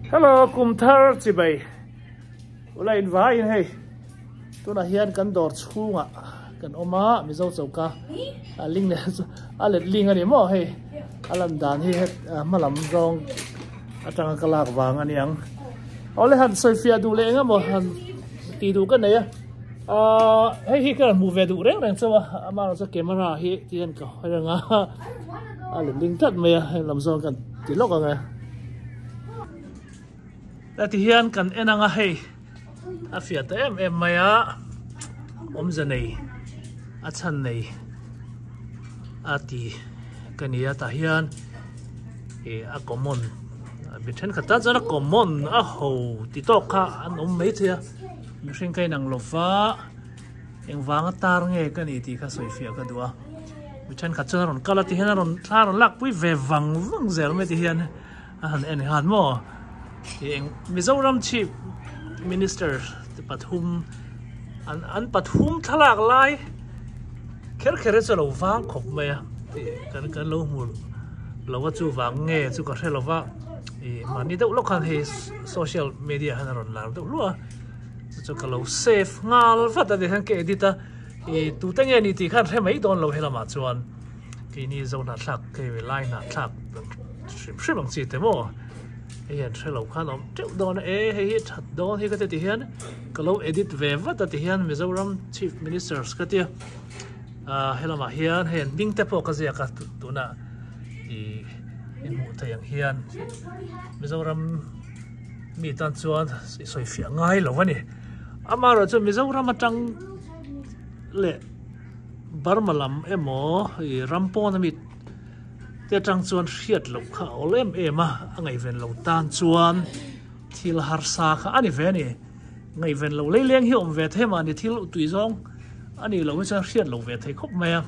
Hello kum thar chibai ula in vaiin hei tunah hian kan dawr chhungah kan awm a Mizo choka a ling leh chu a let ling a ni maw hei a lan dan hi het hma lam zawng atanga ka lak vang a niang awle han sawi fiah duh leh eng emaw han tih duh ka nei a ahh hei hi ka rawn hmuh ve duh reng reng chauh a amaherawhchu chu camera hi ti hian ka hawi ang a a let ling tlat mai a heng lam zawng kan ti lawk ang e. Heti hian kan en ang a hei a fiah ta em em mai a awmze nei a chhan nei a ti ka ni a tah hian ih a common mi thenkhat tan chuan a common a ho ti tawk kha an awm maithei a mihring ka inang lo va engvanga tar nge ka ni tih kha sawi fiah ka duh a mi thenkhat chuan a rawn kal a ti hian a rawn thla a rawn lak pui ve vang vang zel mai ti hian. A han en han maw? Eng Mizoram Chief Minister te pathum an an pathum thlalak lai kher kher hi chu a lo vang khawp mai a kan kan lo hmu lo a chu vang nge chu ka hre lo va ih mahni deuh lawk khan hei social media hian a rawn lar deuh hluah a chu chu ka lo save nghal vat a tihian ka edit a ih tute nge ni tih khan hre mai dawn lo helamah chuan. Keini zo hnahthlak hei lai hnahthlak hrim hrim ang chi te maw hei hian hre lo khan awm teuh dawn a e hei hi that dawn hi ka ti ti hian ka lo edit ve vat a ti hian Mizoram Chief Ministers ka tia ah helamah hian hei an hming te pawh ka ziak a tunah ih inhmuh theih ang hian Mizoram mi tan chuan i sawi fiah ngai lo a ni amaherawhchu Mizoram atang leh. Burma lam emaw ih ram pawn ami te atang chuan hriat loh kha a awl em em a, a ngaihven lo tan chuan thil harsa kha a ni ve a ni. Ngaihven lo leileng hi a awm ve thei mahni thil tui zawng a nih loh hi chuan hriat loh ve thei khawp mai a.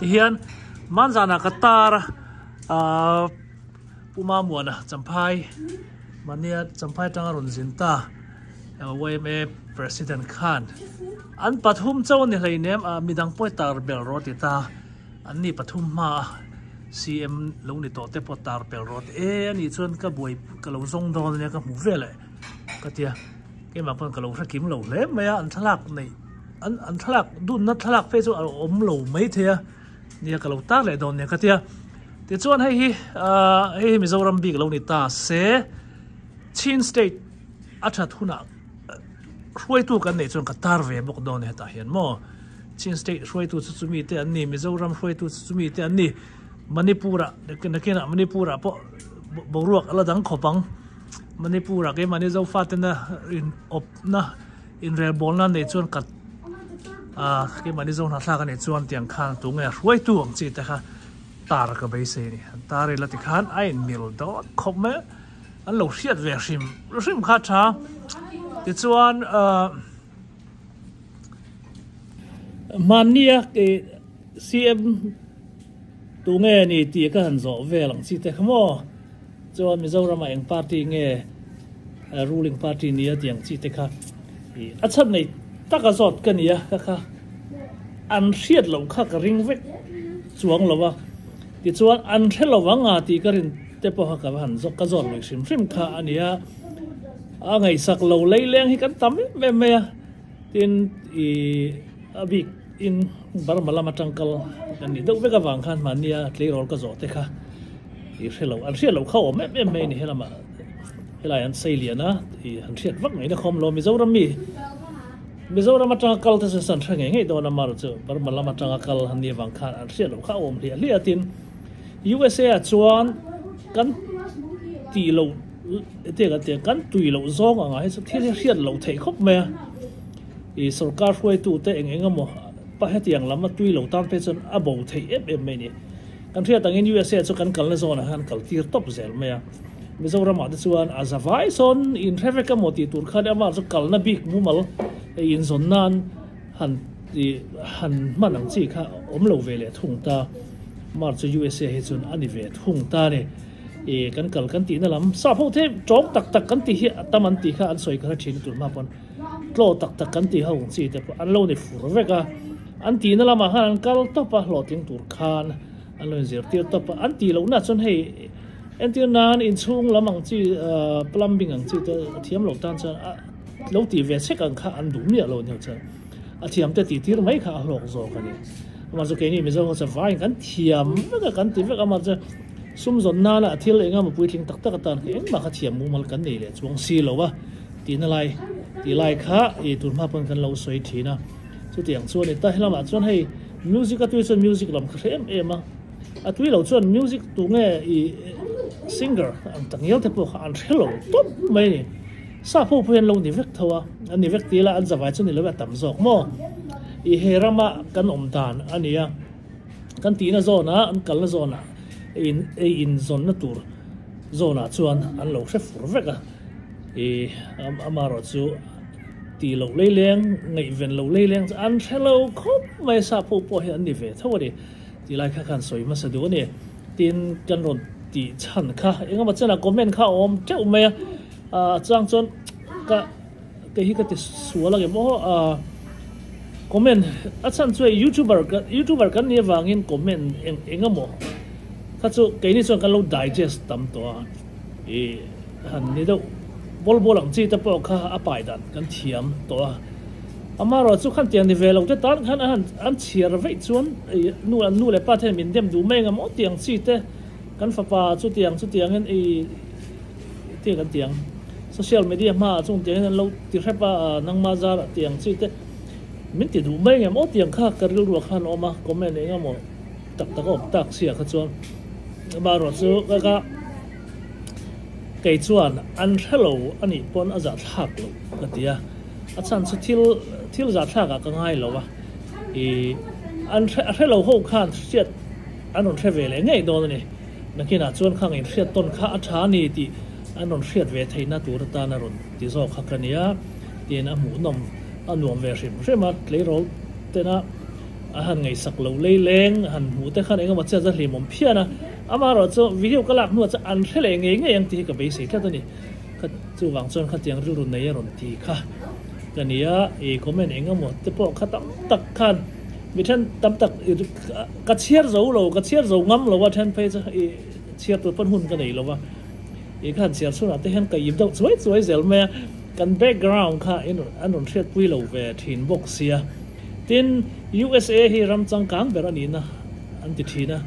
Tihian hmanzanah ka tar a ahh Pu Mamuana Champhai mahnia Champhai atanga rawn zin ta yma President khan an pathum chauh a ni hleinem a midang pawh hi tar bel rawh a ti ta an ni pathum hma a CM lo ni tawh te pawh tar bel rawh a ti e a nih chuan ka buai ka lo zawng dawn ania ka hmu vel eh ka tia keimah pawn ka lo hre kim lo hle mai a an thlalak neih an an thlalak dunna thlalak phei chu a awm lo maithei a. Nia ka lo tar leh dawn nia ka tia. Tichuan hei hi ahh hei hi Mizoram bik lo ni ta se Chin state a that hunah hruaitu kan neih chuan ka tar ve bawk dawn e hetah hian maw. Chin state hruaitu chu chumi te an ni, Mizoram hruaitu chu chumi te an ni, Manipur ah nakinah Manipur ah pawh boruak a la dang khawp ang. Manipur ah keimahni Zofa tena in awpna Inrelbawlna nei chuan ka ah keimahni zo hnahthlak a nih chuan tiang khan tunge a hruaitu ang chi te kha tar ka beisei a ni. An tar ila tikhan a inmil dawt khawp mai a, an lo hriat ve hrim hrim kha a tha. Tichuan ah hmannia CM tunge ni tih ka han zawh vel ang chi te kha maw. Chuan Mizoramah eng party nge ruling party nia tih ang chi te kha a chhan nei taka zawt ka nia ka kha an hriat loh kha ka ring vek chuang lo a tichuan an hre lo vang a tih ka rin te pawh kha ka va han zawk ka zawt lui hrim hrim kha a nia a ngaihsak lo leileng hi kan tam em em mai a tin ih a bik in Burma lama tangkal kan nih deuh vek avang khan mahnia tleirawl ka zawh te kha. I hre lo, an hriat loh kha awm em em mai a ni helamah helai an sei lian a i han hriat vak mai na khawm lo Mizoram mi Mizoram atanga kal te chu an hre ngei ngei dawn a mar chu Burma lam atanga kal an nih avang khan an hriat loh kha awm hliah hliah tin USA ah chuan kan tih loh tia kan tia kan tui loh zawng anga hi chu thil hi hriat loh theih khawp mai a i sorkar hruaitu te eng eng emaw pa hetiang lam a tui lo tan phei chuan a bo theih em em mai a ni. Kan hriat angin USA chu kan kalna zawnah hian kal tir tawp zel mai a. Mizoramah te chuan a za vai sawn in hre vek emaw tih tur khan amah chu kalna bik mumal inzawn nan han han hman ang chi kha awm lo ve leh thung ta. Mar chu USA hi chuan a ni ve thung ta a ni. I kan kal kan tihna lam sap ho the tawng tak tak kan tih hi a tam an tih kha an sawi kha thin a tur hma pawn tlaw tak tak kan tih ho ang chi te pawh an lo ni fur vek a. An tihna lamah khan an kal tawp a, hlawhtling tur khan an lo inzirtir tawp a. An tih lohna chuan hei Entir nan inchhung lam ang chi plumbing ang chi te a thiam lo tan chuan a lo tih ve chek ang kha an duh miah lo nia chuan a thiam te tih tir mai kha a hlawk zawk a ni. Amah chu keini Mizo ho chuan vaiin kan thiam vek a kan ti vek a amah chu sum zawn nana a thil engemaw puitling tak tak atan kha engmah kha thiam mumal kan nei leh chuang si lo a tihna lai tih lai kha ih tur hma pawn kan lo sawi thin a. Chutiang chu a ni ta. Helamah chuan hei music a tui chuan music lam kha hre em em a. A tui lo chuan music tu nge i singer ang tak ngial te pawh kha an hre lo tawp mai a ni. Sap ho pawh hi an lo ni vek tho a, an ni vek ti ila an zavai chu ni lo e a tam zawk maw? I he rama kan awm dan a ni a, kan tihna zawnah an kalna zawnah ei ei inzawnna tur zawnah chuan an lo hre fur vek a, i amaherawh chu tih loh leileng ngaihven loh leileng chu an hre lo khawp mai a, sap ho pawh hi an ni ve tho a ni. Ti lai kha khan sawi hmasa duh a ni. Tin, kan rawn tih chhan kha engemaw chenah comment kha a awm teuh mai a, a chang chuan ka kei hi ka ti sual ang em aw a comment a chhan chu hei youtuber ka youtuber kan nih avangin comment eng engemaw kha chu keini chuan kan lo digest tam tawh a ih han ni deuh bawl bawl ang chi te pawh kha a pai dan kan thiam tawh a. Amaherawh chu khan tiang ni ve lo te tan khan an an chhiar veih chuan nu an nu leh pa te hian min dem duh mai ang maw tiang chi te kan fapa chu tiang chu tiang in i tiang kan tiang social media hma ah chung tiang in an lo ti hrep a nangma zar ah tiang chi te min ti duh mai ang maw tiang kha ka rilru ah khan a awm a comment eng emaw tak tak a awm tak sia kha chuan amaherawh chu ka ka kei chuan an hrelo anih pawn a zahthlak loh ka ti a. A chhan chu thil thil zahthlak ah ka ngai lo a, ih an hre a hre lo ho khan hriat an rawn hre ve leh ngei dawn a ni. Nakinah chuan khang in hriat tawn kha a tha a ni tih an rawn hriat ve theihna tur atan a rawn ti zawk kha ka nia tiin a hmuhnawm a nuam ve hrim hrim a, tleirawl tena a han ngaihsak lo leileng a han hmuh te khan engemaw chiat a hlimawm phian a, amaherawhchu video ka lak hnuah chuan an hre leh ngei ngei ang tih hi ka beisei tlat a ni. Kha chuvang chuan khatiang rilru nei a rawn ti kha ka ni a, i comment eng emaw te pawh kha tam tak khan mi then tam tak ka chhiar zo lo, ka chhiar zo ngam lo a then phei chu i chhiar tur pawn hun ka nei lo va, i khan chhiar chhunah te hian ka ip deuh chuai chuai zel mai a, kan background kha in an rawn hriatpui lo ve thin bawk sia. Tin, USA hi ram changkang ber a nihna an ti thin a.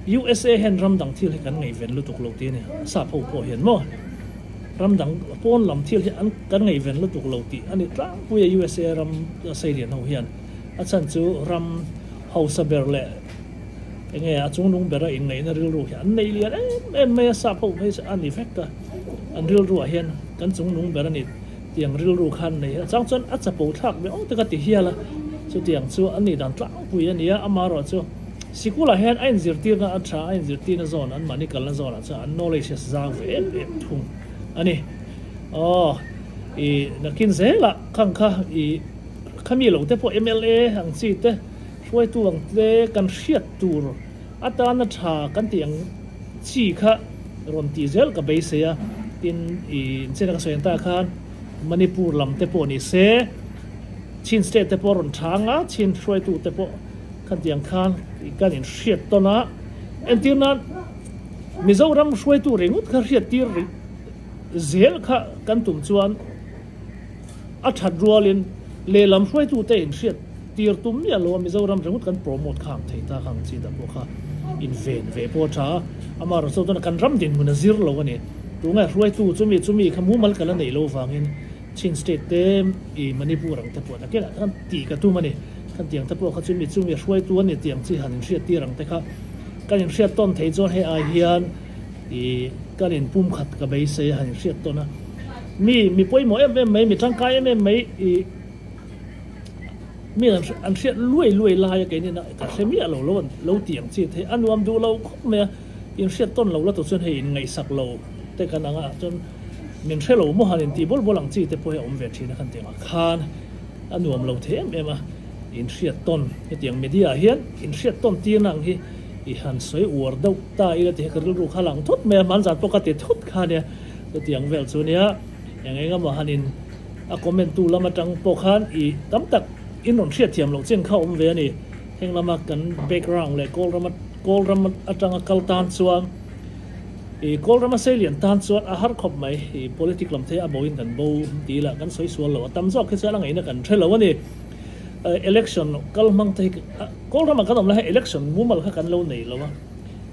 USA hian ram dang thil hi kan ngaihven lutuk lo tih a ni. Sap ho pawh hian maw ram dang pawn lam thil hi an kan ngaihven lutuk lo tih a ni tlangpui a USA ram Seilian ho hian. A chhan chu ram hausa ber leh enge a chungnung bera inngaihna rilru hi an nei lian em em mai a sap ho phei chu a ni vek a. An rilruah hian kan chungnung ber a ni tiang rilru kha an nei a. Chang chuan a chapo thlak ve awm tak a ti hial a. Chutiang chu an nih dan tlangpui a ni a, amaherawh chu Sikulah hian a inzirtirna a tha, a inzirtirna zawn an mahni kalna zawnah chuan an knowledge a zau ve em em thung a ni. Aw, i nakin zelah khang kha i khami lo te pawh mla ang chi te, hruaitu ang te kan hriat tur atana tha kan tih ang chi kha rawn tih zel ka beisei a. Tin, i inchena ka sawi ang ta khan Manipur lam te pawh ni se, Chin state te pawh rawn tha anga, Chin hruaitu te pawh Khatiang khan kan inhriat tawn a, entir nan Mizoram hruaitu ringawt kha hriattir rih zel kha kan tum chuan a that rualin lehlam hruaitute inhriat tir tum miah lo a, Mizoram ringawt kan promote kha ang thei ta kha ang chi dah pawh kha inven ve pawh a tha a, amaherawhchu chuan kan ram dinhmun a zir lo a ni. Tunge hruaitu chumi chumi kha mumal ka la neih lo vangin Chin state te i Manipur ang te pawh nakinah khan tih ka tum a ni. Kan tiang te pawh kha chumi chumi hruaitu a ni tiang chi han inhriat tir ang te kha kan inhriat tawn thei chuan hei ai hian i kan inpum khat ka beisei a han inhriat tawn a. Mi mi pawimawh em em mai mi tangkai em em mai i mi an hriat luai luai lai a keini na ka hre miah lo lo an lo ti ang chi thei a nuam duh lo khawp mai a inhriat tawn lo la tur chuan hei inngaihsak lo te kan ang a chuan Min hre lo maw han intih bawl bawl ang chi te pawh hi a awm ve thin a khan tiangah khan a nuam lo thei em em a, inhriat tawn hetiang media ah hian inhriat tawn tirna ang hi i han sawi uar deuh ta ila ti hi ka rilru kha lang thut mai a, hmanzat pawh ka ti thut kha nia chutiang vel chu nia eng eng emaw han in a comment tu lam atang pawh khan i tam tak in rawn hriat thiam loh chin kha a awm ve a ni, heng lama kan background leh kawl ram kawl ram atanga kal tan chuan. I Kawlrama seilian tan chuan a har khawp mai. I politic lam thei a bo in kan bo ti ila kan sawi sual lo. A tam zawk hi chuan a ngaihna kan hre lo a ni. Election kal hmang te hi Kawlrama kan awm lai hian election mumal kha kan lo nei lo a.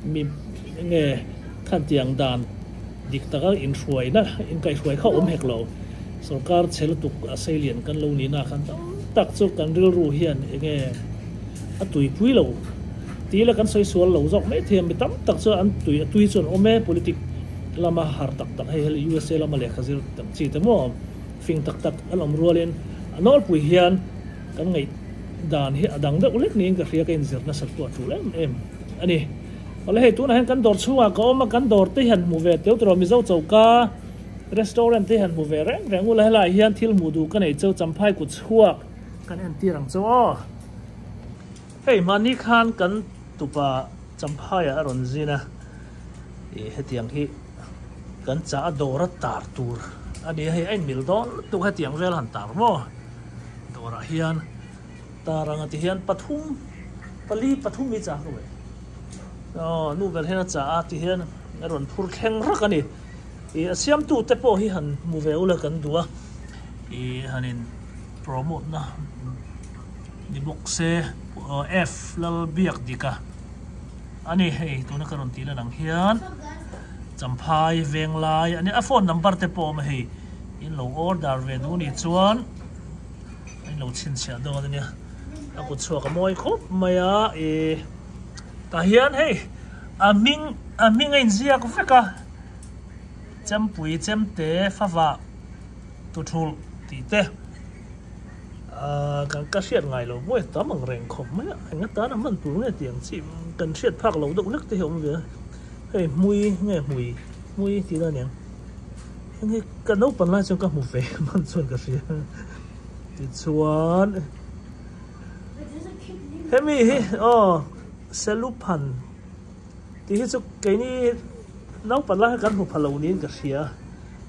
Mi nge khan tiang dan dik taka inhruaina inkaihhruai kha awm hek lo. Sorkar chhe lutuk a seilian kan lo nihna khan tam tak chu kan rilru hian enge a tuipui lo tih ila kan sawi sual lo zawk mai thei a, mi tam tak chuan an tui a tui chu an awm e, politic lama har tak tak hei hel USA lama lehkha zir tak chi te maw fing tak tak an awm rualin a nawlpui hian kan ngaih dan hi a dang deuh lek niin ka hria ka inzir nasat pawh a tul em em a ni. Awle hei tunah hian kan dawr chhungah ka awm a, kan dawr te hian hmu ve teu tawh Mizo choka restaurant te hian hmu ve reng reng ula helaiah hian thil hmuh duh ka nei cheu Champhai kut chhuak kan entir ang chu aw. Hei mahni khan kan tupa Champhaiah a rawn zin a, ih hetiang hi kan chah a dawr a tar tur a ni a, hei a inmil dawn lutuk hetiang vel han tar maw dawrah hian tar ang a ti hian pathum pali pathum hi chah ka weh aw nu ber hian a chah a ti hian a rawn phur thleng rak a ni ih a siamtu te pawh hi han hmu ve ula kan duh a ih han in. Promote na ni bawk se F lal biak dik a a ni hei tuna ka rawn tih lan ang hian Champhai veng lai a ni a phone number te pawh a awm a hei in lo order ve duh ni chuan a in lo chhinchhiah dawn a nia a kut chhuak a mawi khawp mai a ih tah hian hei a hming a hming a inziak vek a Chempui Chemte Favah. Tuthulh tih te kan ka hriat ngai lo mawi tam ang reng khawp mai a, eng atana hman tur nge tih ang chi kan hriat phak lo deuh hlek te hi a awm ve a, hei hmui nge hmui hmui tih la aniang heng hi ka naupang lai chuan ka hmu ve hman chuan ka hria tichuan hemi hi aw seluphan tih hi chu keini naupang lai kha kan hmu pha lo niin ka hria.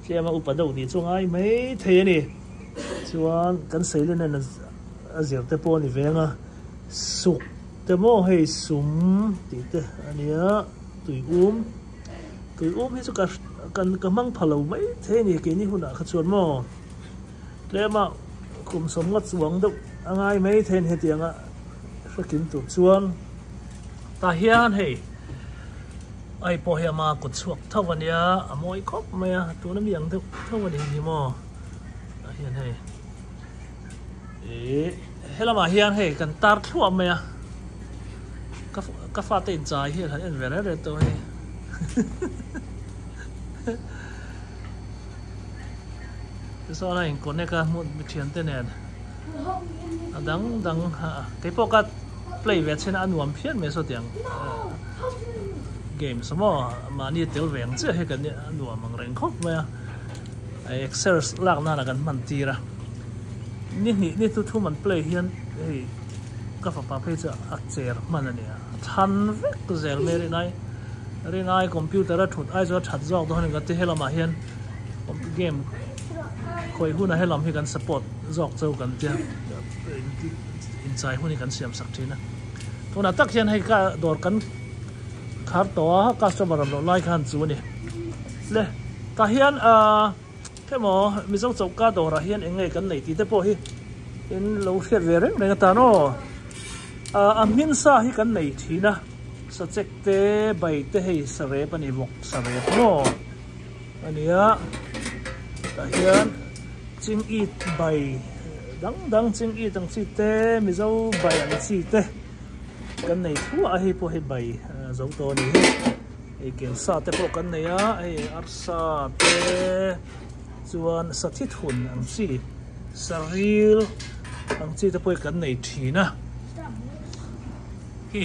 Tlema upa deuh nih chu ngai mai thei a ni. Chuan kan Sailen hian a zir te pawh a ni veng a, suk te maw hei sum tih te a nia, tui um, tui um hi chu ka kan ka hmang pha lo mai thei a ni keini hunah kha chuan maw tlema kum sawmnga chuang deuh a ngai mai thei a ni hetianga hrekim tur chuan tah hian hei. Ai pawh hi ama kut chhuak tho a nia, a mawi khawp mai a, tuna mi ang deuh tho a ni hi maw tah hian hei ih helamah hian hei kan tar thluah mai a, ka ka fate inchai hian han en ve reng reng tawh hei tichuan a in connect a hmun mithiante nen a dang dang keipawh ka play ve chhin a a nuam phian mai saw tiang games maw mahni tel ve ang chiah hi kan a nuam ang reng khawp mai a exercise lak nana kan hman tir a ni hnih ni thu thum an play hian hei ka fapa phei chu a cher hman a ni a a than vek zel mai rinai rinai computer a thut ai chu a that zawk dawn a ni ka ti helamah hian game khawi hunah helam hi kan support zawk cheu kan tia inchai hun hi kan siam sak thin a tunah tak hian hei ka dawr kan khar tawh a customer awm loh lai khan chu a ni le tah hian ahh hemaw mizo choka dawrah hian eng nge kan neih tih te pawh hi in lo hriat ve reng reng atan aw ah a hmin sa hi kan nei thin a sachek te bai te hei sarep a ni bawk sarep maw a nia tah hian ching it bai dang dang ching it ang chi te mizo bai ang chi te kan nei thuah a hei pawh hei bai zo tawh a ni hi hei kelsa te pawh kan nei a hei arsa te chuan sathi thun ang chi saril ang chi te pawh hi kan nei thin a khi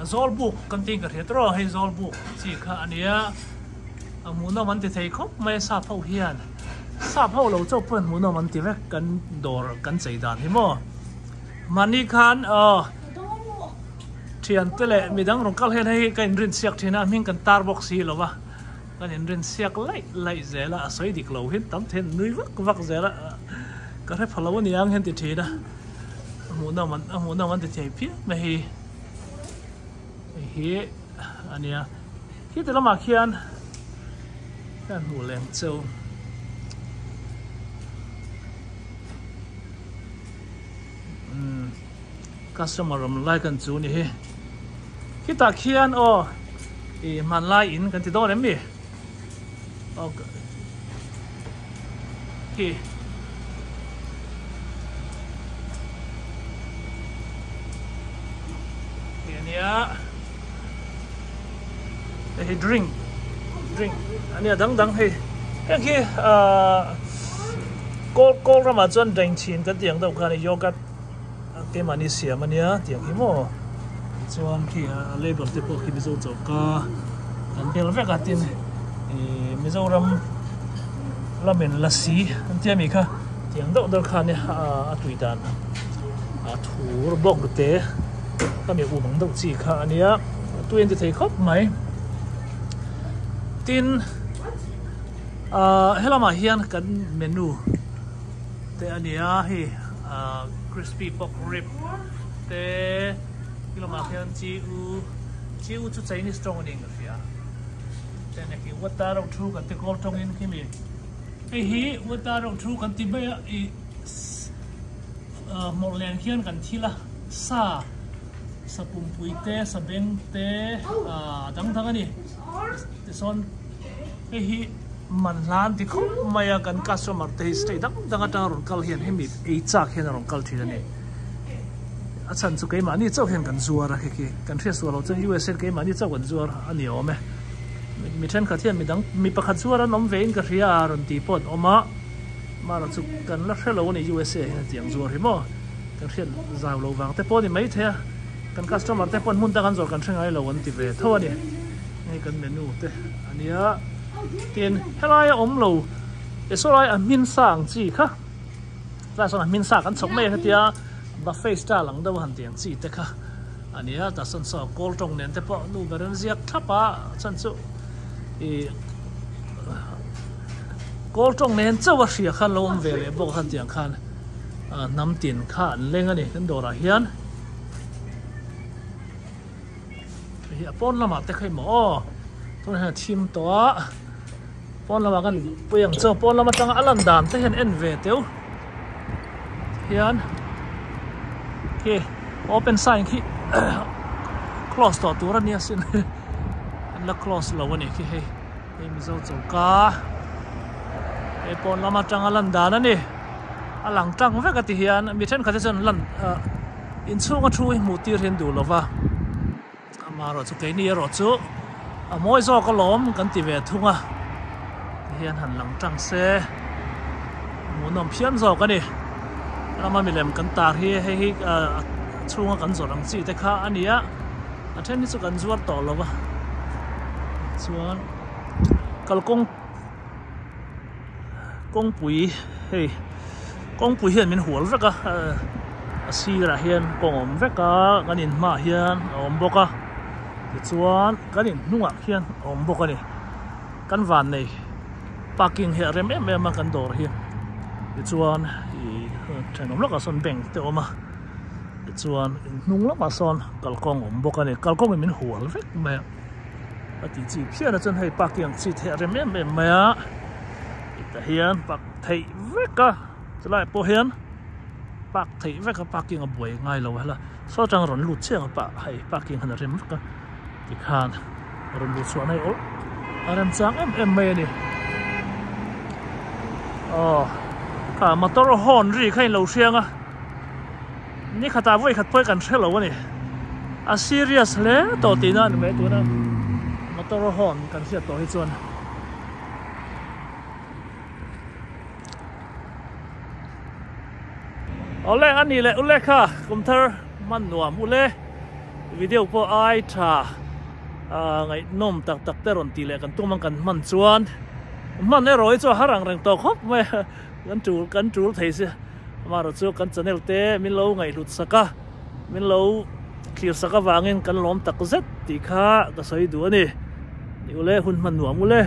a zawlbuk kan tih in ka hria tawh a hei zawlbuk chi kha a nia. A hmuhnawm an ti thei khawp mai a sap ho hian sap ho lo chauh pawh hmuhnawm an ti vek kan dawr kan chei dan hi maw mahni khan aw thian te leh midang rawn kal hian hei ka inrin chhiak thin a hming kan tar bawk si lo va kan inrin chhiak laih laih zel a a sawi dik lo hian tam thei nui vak vak zel a ka hre pha lo a ni ang hian ti thin a hmuhnawm an a hmuhnawm an ti thei phian mai hi hei hi a nia. Khiti lamah khian. Ka hmuh lem cheu. Umm customer awm lai kan chu ni hi. Khitah khian aw ih hmanlai in kan ti dawn em mi? Aw khi. Khi ania. Hei hi drink drink ania dang dang hei heng hi ahh kawl kawl ramah chuan deng chhin kan tih ang deuh khan yogurt keimahni siam ania tiang hi maw chuan khi a label te pawh khi mizo choka kan bel vek a tin ih mizoram lamin lasi an tia mi kha tiang deuh deuh khan a tui dan a thur bawk te. Ka mi um ang deuh chi kha a nia tui an ti thei khawp mai tin ah helamah hian kan menu te a nia hei ah crispy pork rib te helamah hian chi u chi u chu chinese tawng a ni ang ka hria ten hei khi water reuh thu kan ti kawl tawngin khimi hei hi water reuh thu kan ti mai a ih. Hmawlh nen hian kan thil a, sa, sa pumpui te, sa beng te a dang dang a ni. Tichuan hei hi man hla an ti khawp mai a, kan customer te hi state dang dang atanga rawn kal hian hemi ei chak hian a rawn kal thin a ni. A chhan chu keimahni chauh hian kan zuar a khi khi, kan hriat sual loh chuan USA keimahni chauh kan zuar a ni awm e. Mi thenkhat hian midang mi pakhat zuar an awm ve in ka hria a rawn tih pawh an awm a. Mara chu kan la hre lo a ni USA hian hetiang zuar hi maw kan hriat zau lo vang te pawh a ni maithei a kan customer te pawh hmun dang an zawrh kan hre ngai lo an ti ve tho a ni hei kan menu te a nia tin helai a awm lo e saw lai a hmin sa ang chi kha tlai sawn a hmin sa kan chhawk mai a hetia buffet style ang deuh a han ti ang chi te kha a nia tah sawn saw kawl tawng nen te pawh nu ber an ziak thlap a chuan chu ih. Kawl tawng nen chauh a hria khan lo awm ve leh bawk a tiang khan hnam tin kha an leng a ni kan dawrah hian hei hi a pawn lamah te kha emaw aw tunah hian a thim tawh a pawn lamah kan pui ang chu pawn lam atanga a lan dan te hian en ve teuh hian khi open sign khi close tawh tur a nia sin an la close lo a ni khi hei. Hei Mizo choka hei pawn lam atanga lan dan a ni a lang tang vek a ti hian mi thenkhat hi chuan lan ah inchhunga thu hi hmuh tir hi an duh lova amaherawh chu keini erawh chu a mawi zawk alawm kan ti ve thung a ti hian han lang tang se hmuhnawm phian zawk a ni lama milem kan tar hi hei hi ah a chhunga kan zawrh ang chi te kha a ni a. A then hi chu kan zuar tawh lo va chuan kalkawng kawngpui hei kawngpui hian min hual vek a a sirah hian kawng a awm vek a kan in hmaah hian a awm bawk a tichuan kan in hnungah khian a awm bawk a ni kan van nei parking hi a rem em em a kan dawr hi tichuan ih thenawm lawkah sawn bank te a awm a. Tichuan in hnung lamah sawn kalkawng awm bawk a ni. Kalkawng in min hual vek mai a. A tih chi phian a chuan hei parking ang chi theih a rem em em mai a. Hetah hian park theih vek a chulaiah pawh hian park theih vek a parking a buai ngai lo a hela saw atang rawn lut chiang a pa hei parking han a rem vek a tikhan rawn luh chhuah na hi awlh a rem chang em em mai a ni. Aw kha motor horn ri kha in lo hriang a. Ni khatah vawi khat pawh hi kan hre lo a ni. A serious hle tawh tihna a ni mai tuna motor horn kan hriat tawh hi chuan. Awle a ni leh ule kha kum thar hman nuam ule video pawh ai tha ngaihnawm tak tak te rawn tih leh kan tum ang kan hman chuan hman erawh hi chu a har ang reng tawh khawp mai a kan tul kan tul thei si. Amaherawh chu kan channel te min lo ngaihhlut sak a, min lo thlir sak avangin kan lawm tak zet tih kha ka sawi duh a ni. Ni ule hun hman nuam ule.